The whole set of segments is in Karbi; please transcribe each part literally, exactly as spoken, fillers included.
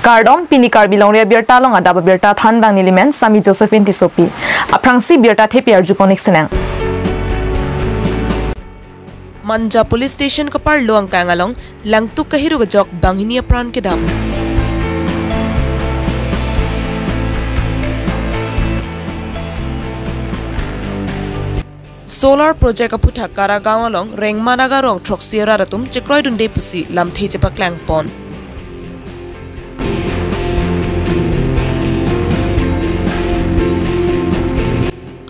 Kardom, pini Karbi Longri Abirta along adap abirta thanbang nelimen Sami Josephine Tissopi. Aphrangsi birta thepi arjupon-ik sinang. Manja Police Station keparlo angkang along langtuk kahiruk ajok banghini apran kedam. Solar project aphuthak Karagaon along Rengma Naga rong throksi arat atum chekroidunde pusi lamthe chepaklangpon.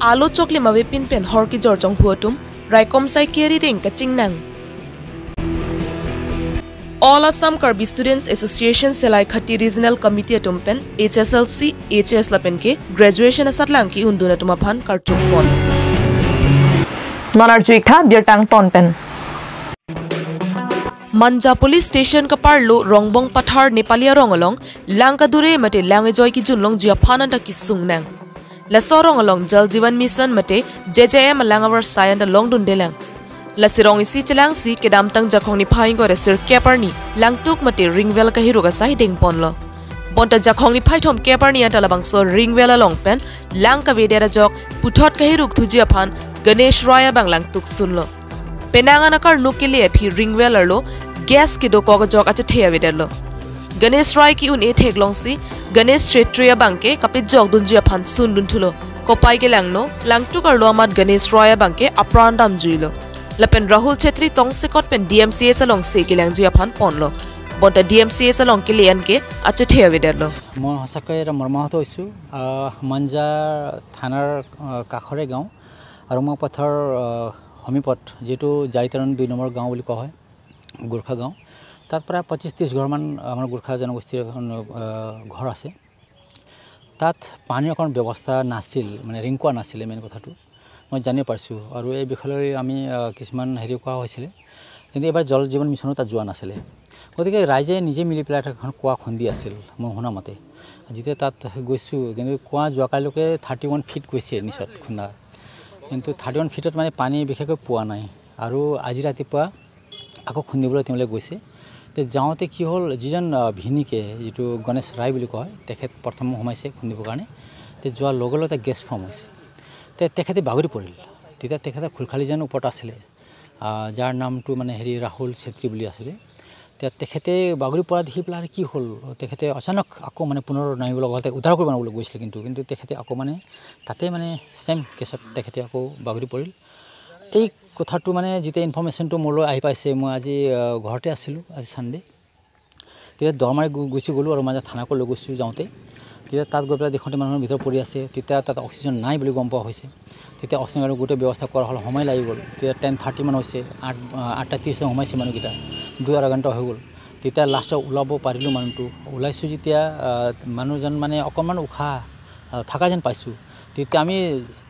Alo choklim avepin pen hor kejor jonghu atum raikom sai keri deng kachingnang. All Assam Karbi Students Association Selaipathy Regional Committee atum pen H S L C, H S lapen ke graduation asatlang ke-undun atum aphan karchukpon. Non arju-iktha birta angton pen. Manja Police Station keparlo Rongbong Pathar Nepali arong along lang kadure mate lang ejoi kejun longji aphan anta kesungnang. Laso arong along Jal Jeevan Mission mate J J M alang avarsai anta longdundelang. Lasi rong isi chelangsi kedamtang Jakhong niphai ingkoi ra sirkep arni langtuk mate ring well kahiruk asai dengponlo. Bonta Jakhong niphai thomkep arni anta labangso ring well along pen lang kavedet ajok puthot kahiruk thuji aphan Ganesh Roy abang langtuk sunlo. Penang an akarnuk kele aphi ring well arlo gas kedokok ajok achethe avedetlo. Ganesh Roy ke-un-e theklongsi Ganesh Chetri abang ke kapejokdunji aphan sundunthulo. Kopai kelangno, langtuk arlo amat Ganesh Roy abang ke apran damjuilo. Lapen Rahul Chetri tongsekot pen D M C H alongsi kelangji aphan ponlo. Bonta D M C H along kele an ke achethe avedetlo. মই সঁচাকৈ এটা মৰ্মাহত হৈছোঁ। আহ, মাঞ্জা থানাৰ, আহ, কাষৰে গাঁও, ৰংমং পথাৰৰ, আহ, সমীপত, যিটো জাৰিতৰণ দুই নম্বৰ গাঁও বুলি কোৱা হয়, গোৰ্খা গাঁও। তাত প্ৰায় পঁচিছ ত্ৰিছ ঘৰমান আমাৰ গোৰ্খা জনগোষ্ঠীৰ এখন, আহ, ঘৰ আছে। তাত পানীৰ অকণ ব্যৱস্থা নাছিল, মানে ৰিং কোৱা নাছিলে মেইন কথাটো। মই জানিব পাৰিছোঁ। আৰু এই বিষয়লৈ আমি, আহ, কিছুমান হেৰি কোৱা হৈছিলে, কিন্তু এইবাৰ জল জীৱন মিছনো তাত যোৱা নাছিলে। গতিকে ৰাইজে নিজে মিলি পেলাই এখন কুঁৱা খুন্দি আছিল, মই শুনা মতে। যেতিয়া তাত গৈছোঁ, কিন্তু কুঁৱা যোৱাকালিলৈকে থাৰ্টি ওৱান ফিট গৈছে নিচত খুন্দা, কিন্তু থাৰ্টি ওৱান ফিটত মানে পানী বিশেষকৈ পোৱা নাই। আৰু আজি ৰাতিপুৱা আকৌ খুন্দিবলৈ তেওঁলোকে গৈছে। তে যাওঁতে কি হ'ল, যিজন, আহ, ভিনিকে, যিটো গণেশ ৰায় বুলি কয়, তেখেত প্ৰথম সোমাইছে খুন্দিবৰ কাৰণে। তে যোৱাৰ লগে লগে এটা গেছ ফৰ্ম হৈছে। তে তেখেতে বাগৰি পৰিল। তেতিয়া তেখেতে খুলখালি যেন ওপৰত আছিলে, আহ, যাৰ নামটো মানে হেৰি ৰাহুল চেত্ৰী বুলি আছিলে। তে তেখেতে বাগৰি পৰা দেখি পেলাই আৰু কি হ'ল, তেখেতে অচানক আকৌ মানে পুনৰ নামিব লগা হ'ল। তে উদ্ধাৰ কৰিব নামিবলৈ গৈছিলে, কিন্তু কিন্তু তেখেতে আকৌ মানে তাতে মানে ছেম কেছত তেখেতে আকৌ বাগৰি পৰিল। এই কথাটো মানে যেতিয়া ইনফৰ্মেশ্যনটো মোলৈ আহি পাইছে, মই আজি, আহ, ঘৰতে আছিলোঁ, আজি ছানডে। তেতিয়া দৰ মাৰি গু- গুচি গ'লোঁ আৰু মানে থানাকো লৈ গৈছোঁ যাওঁতে। তেতিয়া তাত গৈ পেলাই দেখোঁতে মানুহৰ ভিতৰত পৰি আছে। তেতিয়া তাত অক্সিজেন নাই বুলি গম পোৱা হৈছে। তেতিয়া অক্সিজেন আৰু গোটেই ব্যৱস্থা কৰা হ'ল, সময় লাগি গ'ল। তেতিয়া টেন থাৰ্টি মান হৈছে, আঠ, আহ, আঠটা ত্ৰিছত সোমাইছে মানুহকেইটা, দুই আধা ঘণ্টা হৈ গ'ল। তেতিয়া লাষ্টত ওলাব পাৰিলোঁ মানুহটো। ওলাইছোঁ যেতিয়া, আহ, মানুহজন মানে অকণমান উশাহ, আহ, থকা যেন পাইছোঁ। তেতিয়া আমি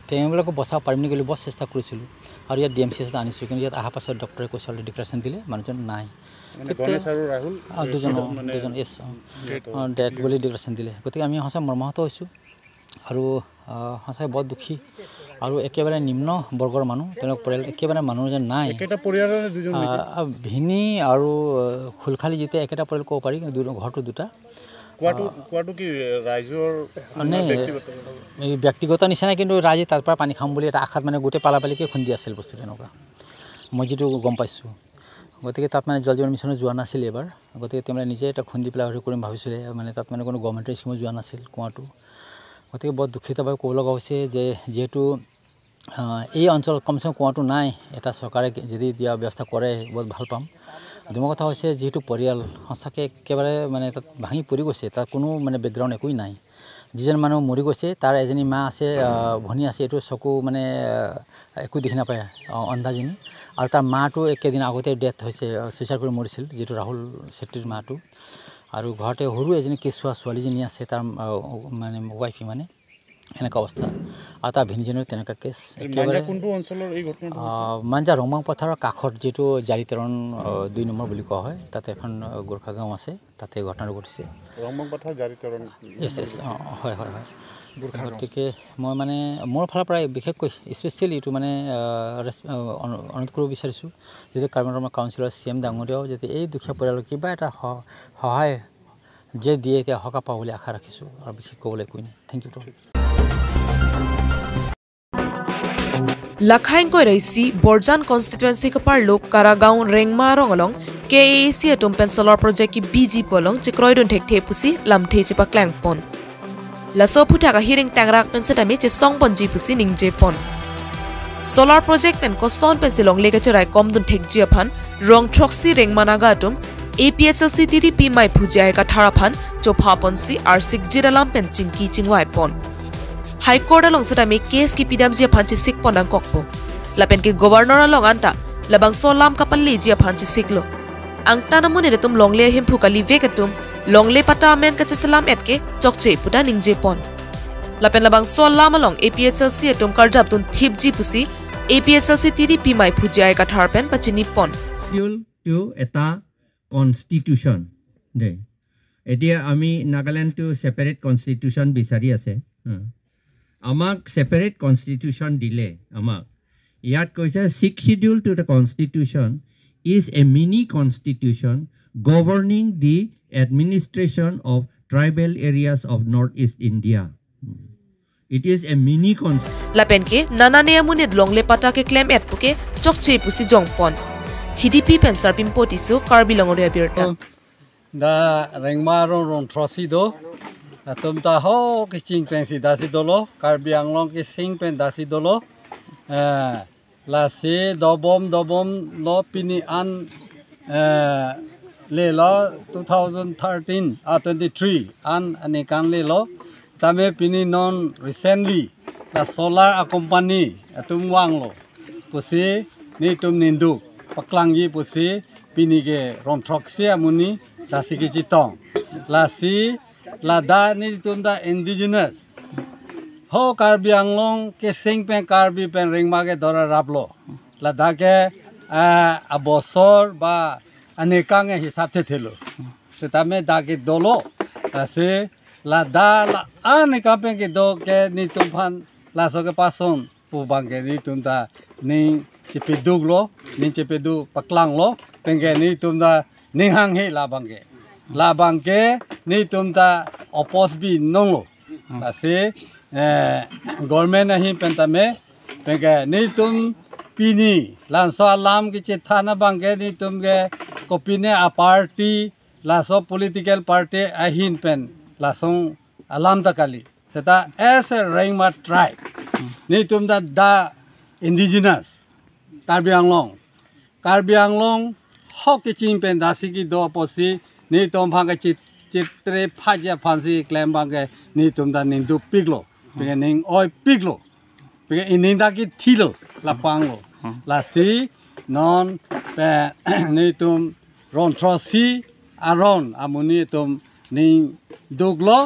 তেওঁবিলাকক বচাব পাৰিম নেকি বুলি বহুত চেষ্টা কৰিছিলোঁ। আৰু ইয়াত ডি এম চি এইচত আনিছোঁ, কিন্তু ইয়াত অহাৰ পাছত ডক্টৰে কৈছে, "অলৰেডি ডিক্লেৰেশ্যন দিলে, মানুহজন নাই।" মানে তেতিয়া গণেশ আৰু ৰাহুল, আ, এই দুজন, দুজন অ, মানে দুজন, য়েছ, অ। ডেড অ, বুলি ডিক্লেৰেশ্যন দিলে। গতিকে আমি সঁচাই মৰ্মাহত হৈছোঁ আৰু, আ, সঁচাই বহুত দুখী আৰু একেবাৰে নিম্ন বৰ্গৰ মানুহ, তেওঁলোকৰ পৰিয়াল একেবাৰে মানুহ যেন নাই। একেটা পৰিয়ালৰে দুজন আ, নেকি? আ, ভিনী আৰু, আ, খুলখালি যেতিয়া একেটা পৰিয়াল ক'ব পাৰি, দু- ঘৰটো দুটা। কোৱাটো, আ, কোৱাটো কি ৰাইজৰ মানে ব্যক্তিগত? এই ব্যক্তিগত নিচিনা, কিন্তু ৰাইজে তাৰ পৰা পানী খাম বুলি এটা আশাত মানে গোটেই পালাপালিকে খুন্দি আছিল বস্তু তেনেকুৱা, মই যিটো গম পাইছোঁ। গতিকে তাত মানে জল জীৱন মিছনত যোৱা নাছিল এইবাৰ। গতিকে তেওঁ মানে নিজে এটা খুন্দি পেলাই হেৰি কৰিম ভাবিছিলে, মানে তাত মানে কোনো গভৰ্ণমেণ্টৰ স্কিমো যোৱা নাছিল কুঁৱাটো। গতিকে বহুত দুখিত ভাৱে ক'ব লগা হৈছে যে যিহেতু, আহ, এই অঞ্চলত কমচে কম কুঁৱাটো নাই, এটা চৰকাৰে যদি দিয়া ব্যৱস্থা কৰে বহুত ভাল পাম। আৰু মোৰ কথা হৈছে যিহেতু পৰিয়াল সঁচাকৈ একেবাৰে মানে তাত ভাঙি পৰি গৈছে, তাত কোনো মানে বেকগ্ৰাউণ্ড একোৱেই নাই। যিজন মানুহ মৰি গৈছে, তাৰ এজনী মা আছে, আহ, ভনী আছে, এইটো চকু মানে, আহ, একো দেখি নাপায়, আহ, অন্ধাজনী। আৰু তাৰ মাটো একেদিন আগতে ডেথ হৈছে, আহ, ছুইচাইড কৰি মৰিছিল, যিটো ৰাহুল চেত্ৰীৰ মাটো। আৰু ঘৰতে সৰু এজনী কেঁচুৱা ছোৱালীজনী আছে, তাৰ, আহ, মানে ৱাইফ মানে, এনেকুৱা অৱস্থা। আৰু তাৰ ভিনীজনীও তেনেকুৱা কেছ। এই একেবাৰে, মাঞ্জা কোনটো অঞ্চলৰ এই ঘটনাটো হৈছে? আহ, মাঞ্জা ৰংবাং পথাৰৰ কাষত যিটো জাৰিতৰণ, আহ, দুই নম্বৰ বুলি কোৱা হয়, তাতে এখন, আহ, গোৰ্খা গাঁও আছে। তাতে ঘটনাটো ঘটিছে। ৰংবাং পথাৰ জাৰিতৰণ। য়েছ, য়েছ, অ, হয়, হয়, হয়। গোৰ্খা গাঁও। গতিকে মই মানে মোৰ ফালৰ পৰা বিশেষকৈ স্পেচিয়েলি এইটো মানে, আহ, ৰেচ-, আহ, অনু-, অনুৰোধ কৰিব বিচাৰিছোঁ, যিহেতু কাৰ্বি আংলঙৰ কাউন্সিলৰ চি এম ডাঙৰীয়াও যাতে এই দুখীয়া পৰিয়ালক কিবা এটা স-, সহায় যে দিয়ে এতিয়া হক পাব বুলি আশা ৰাখিছোঁ আৰু বিশেষ ক'বলৈ একো নাই। Thank you to all. Lakhai ingkoi ra isi Borjan constituency kaparlo Karagaon Rengma arong along K A A C atum pen solar project kebiji pu along chekroidun thekthe pusi lamthe chepaklangpon. Laso aphuthak ahiring tangrak pen setame chesongponji pusi ningjepon. Solar project pen koson pensi longle kacheraikomdun thekji aphan rong throksi Rengma Naga atum A P H L C T D P maiphu J I Kathar aphan chophaponsi arsikjit alam pen chingki chingvaipon. High Court along setame case kepidamji aphan chesikpon nangkokpo. Lapen ke Governor along anta labangso alam kapaleji aphan chesiklo. Angtan amonit atum longle ahemphu kalivek atum longle patta amen kacheselam et ke chokche puta ningjepon. Lapen labangso alam along A P H L C atum karjapdun thipji pusi A P H L C T D P maiphu J I Kathar pen pachinipon. Schedule to এটা কনষ্টিটিউশ্যন দেই। এতিয়া আমি নাগালেণ্ডটো separate constitution বিচাৰি আছে। হা। আমাক separate constitution দিলে আমাক ইয়াত কৈছে, Sixth Schedule to the Constitution is a mini constitution governing the administration of tribal areas of North East India. It is a mini constitution. Lapen ke nanane amonit longle patta keklem et puke chokche pusi jongpon. Hidipi pen Sarpimpo Tisso, Karbi Longri Abirta. Da Rengma arong rong throksi do. Atum ta ho keching pensi dasi dolo. Karbi Anglong kesing pen dasi dolo. Eh, lasi dobom dobom lo pini an, eh, lelo two thousand thirteen, ah, twenty-three an aningkan lelo. Tame pini non recently la solar a company atum vanglo pusi netum ningduk paklangji pusi pini ke rong throksi amonit dasi kechetong. Lasi ladak netum ta indigenous ho Karbi Anglong kesing pen Karbi pen Rengma ke dora raplo. Ladak ke, ah, abosor ba aningkan ke hisap thethelo. Setame dak ke dolo. Lasi ladak la aningkan pen kedo ke netum aphan laso kepason pu abangke netum ta ning chepeduklo, ning chepeduk paklanglo, penke netum ta ning hanghe labangke. Labangke netum ta oppose binonglo. Lasi, eh, government ahin pen tame, penke netum pini labangso alam kechethan abangke netum ke kopine a party, laso political party ahin pen lason alam ta kali. Seta as a Rengma tribe, netum ta da indigenous Karbi Anglong. Karbi Anglong ho keching pen dasi kedo apotsi netum aphan ke chit-, chitre phaji aphansi klem abangke netum ta ningduk piklo. Penke ning oi piklo. Penke ining ta kethilo, lapanglo. Lasi non pen netum rong throksi arong amonit atum ningduklo.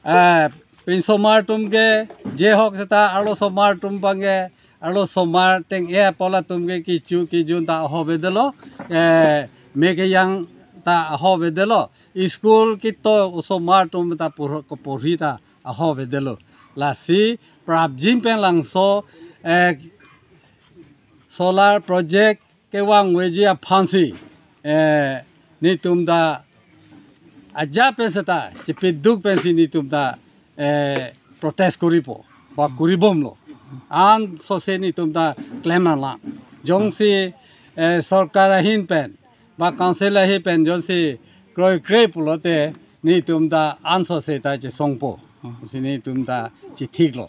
Eh, pinsomar atum ke je ahok seta arlosomar atum abangke, arlosomar teng-e apot atum ke kecho kejun ta ahovedetlo. Eh, me kejang ta ahovedetlo. School keto osomar atum ta porho-, porhi ta ahovedetlo. Lasi prapjin pen labangso, eh, solar project kevangveji aphansi, eh, netum ta ajat pen seta chepeduk pensi netum ta, eh, protest koripo ba koribomlo. Ansose netum ta klem nanglang. Jongsi, eh, sorkar ahin pen ba council ahin pen jongsi kroikre pulote netum ta ansose ta chesongpo. Si netum ta chethiklo.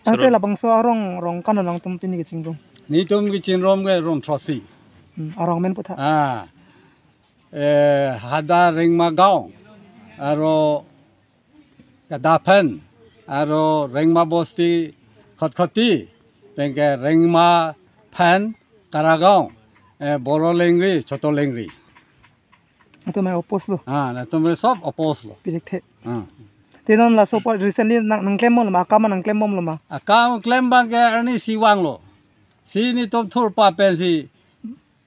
Tangte labangso arong rong ko-an along tum pini kechingrum? Netum kechingrum ke rong throksi. Hmm, arong amen putha. Ah. Eh, Hada Rengma Gaon, aro Kadaphen, aro Rengma Bosti Khotkhoti, penke Rengma Phen, Karagaon, eh, Boro Lengri, Choto Lengri. Atum mai oppose lo. Ah, atum mai sob oppose lo. Pijik the. Ah. Te non laso apot recently nang, nangklembomlo ma, akam nangklembomlo ma? Akam klem abangke arnisi vanglo. Si netum thurpa pensi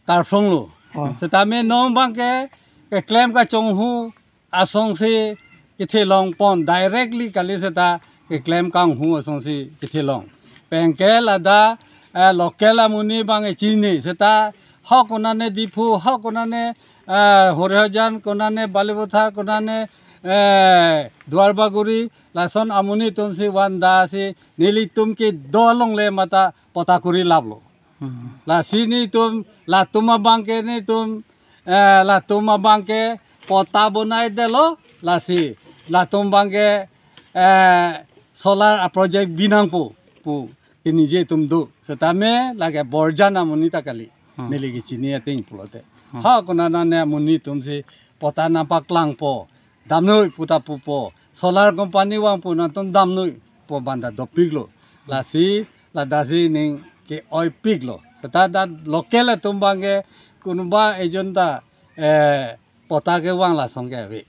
karphronglo. Oh. Setame non abangke keklem kachonghu asongsi kethelongpon, directly kali seta keklem kanghu asongsi kethelong. Penke ladak, eh, local amonit abang echini seta ho konane Diphu, ho konane, eh, Horihajan, konane Balipathar, konane, eh, Duarbagori, lason amonit atum si van da si nelitum kedo along le mata pota kuri laplo. Hmm. Lasi netum, latum abang ke netum, eh, latum abang ke pota bonai detlo, lasi latum abang ke, eh, solar a project binangpo pu ke nelitum do. Setame lake Borjan amonit ta kali. Hmm. Neli kechini ating pulote. Hmm. Ha konane amonit atum si pota nangpaklangpo. Damnoi puta pupo. Solar company vangpo, nangtum damnoi pu banda dopiklo. Lasi, ladak si ning ke-oipiklo. Seta dak local atum abang ke konba ejon ta, eh, pota kevang lason ke ave.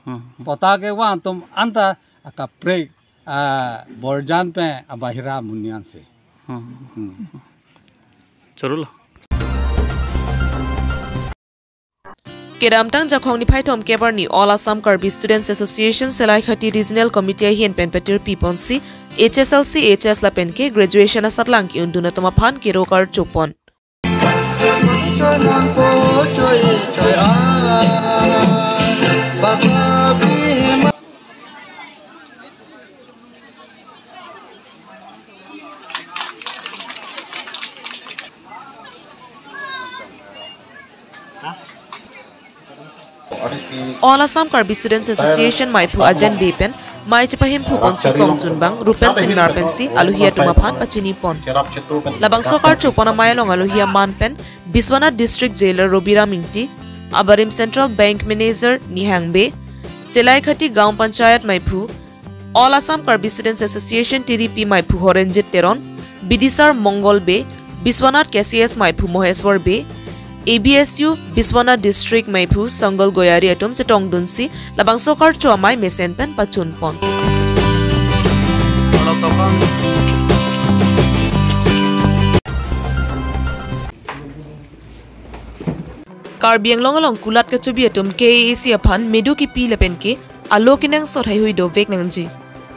Hmm. Pota kevang atum anta akaprek, ah, Borjan pen abahira amonit ansi. Hmm. Hmm. Chorolo. Kedamtang Jakhong niphai thomkep arni All Assam Karbi Students Association Selaikhathi Regional Committee ahin pen patir piponsi H S L C, H S lapen ke graduation asatlang ke-undun atum aphan kero karchopon. All Assam Karbi Students Association maiphu Ajen Bey pen mei chepahemphu ponsi kongchunbang Rupen Singnar pensi alohi atum aphan pachinipon. Labangso karchopon amei along alohi aman pen Biswanath District Jailer Robiram Ingti, abarim Central Bank Manager Nihang Bey, Selaikhathi Gaon Panchayat maiphu, All Assam Karbi Students Association T D P maiphu Horenjit Teron, Bidisar Mongol Bey, Biswanath K C S maiphu Moheswar Bey, A B S U Biswanath District maiphu Sangal Goyari atum chetongdunsi labangso karcho amei mesen pen pachunpon. Karbi Anglong along kulat kachobi atum K A A C aphan medu kipi lapen ke alo kenangsot heihui dovek nangji.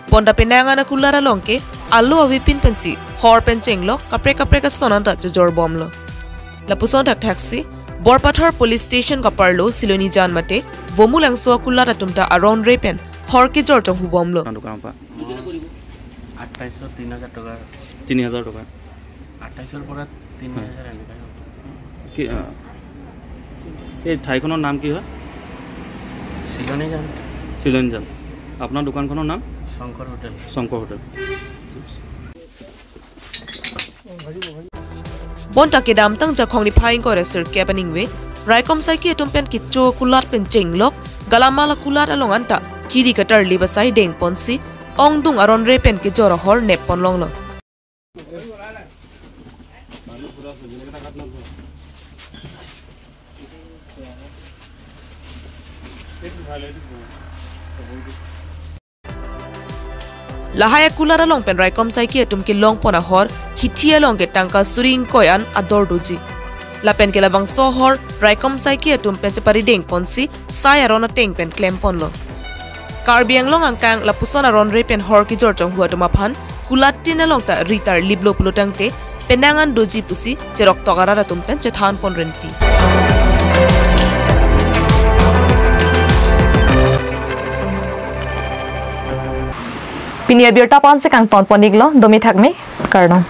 Bonta penang an akulat along ke alo avepin pensi hor pen chenglok kaprek kaprek ason anta chojorbomlo. Lapuson thakthaksi Borpathar Police Station kaparlo Silonijan mate Vomulangso akulat atum ta aron re pen hor kejor chonghubomlo. দোকানৰ পৰা আঠাইছশ তিনি হাজাৰ টকা। তিনি হাজাৰ টকা। আঠাইছৰ পৰা তিনি হাজাৰ এনেকুৱাই হ'ব। কি, আ, এই ঠাইখনৰ নাম কি হয়? চিলনীজান। চিলনীজান। আপোনাৰ দোকানখনৰ নাম? Shankar hotel. Shankar hotel. Bonta kedamtang Jakhong niphai ingkoi ra sirkep aningve raikom saiki atum pen kecho kulat pen chenglok galamala kulat along anta kiri katarlip asai dengponsi ongdung aron re pen kejor ahor neppon longlo. Lahai akulat along pen raikom saiki atum kelongpon ahor hithi along ke tangka suri ingkoi an ador doji. Lapen ke labangso ahor raikom saiki atum pen chepari dengponsi sai aron ateng pen klemponlo. Karbi Anglong angkang lapuson aron re pen hor kejor chonghu atum aphan kulat tin along ta ri tarliplo pulo tangte penang an doji pusi cheroktok arat atum pen chethanpon renti. Pini abirta ponsi kangtonpon iklo, domi thakmi, kardom.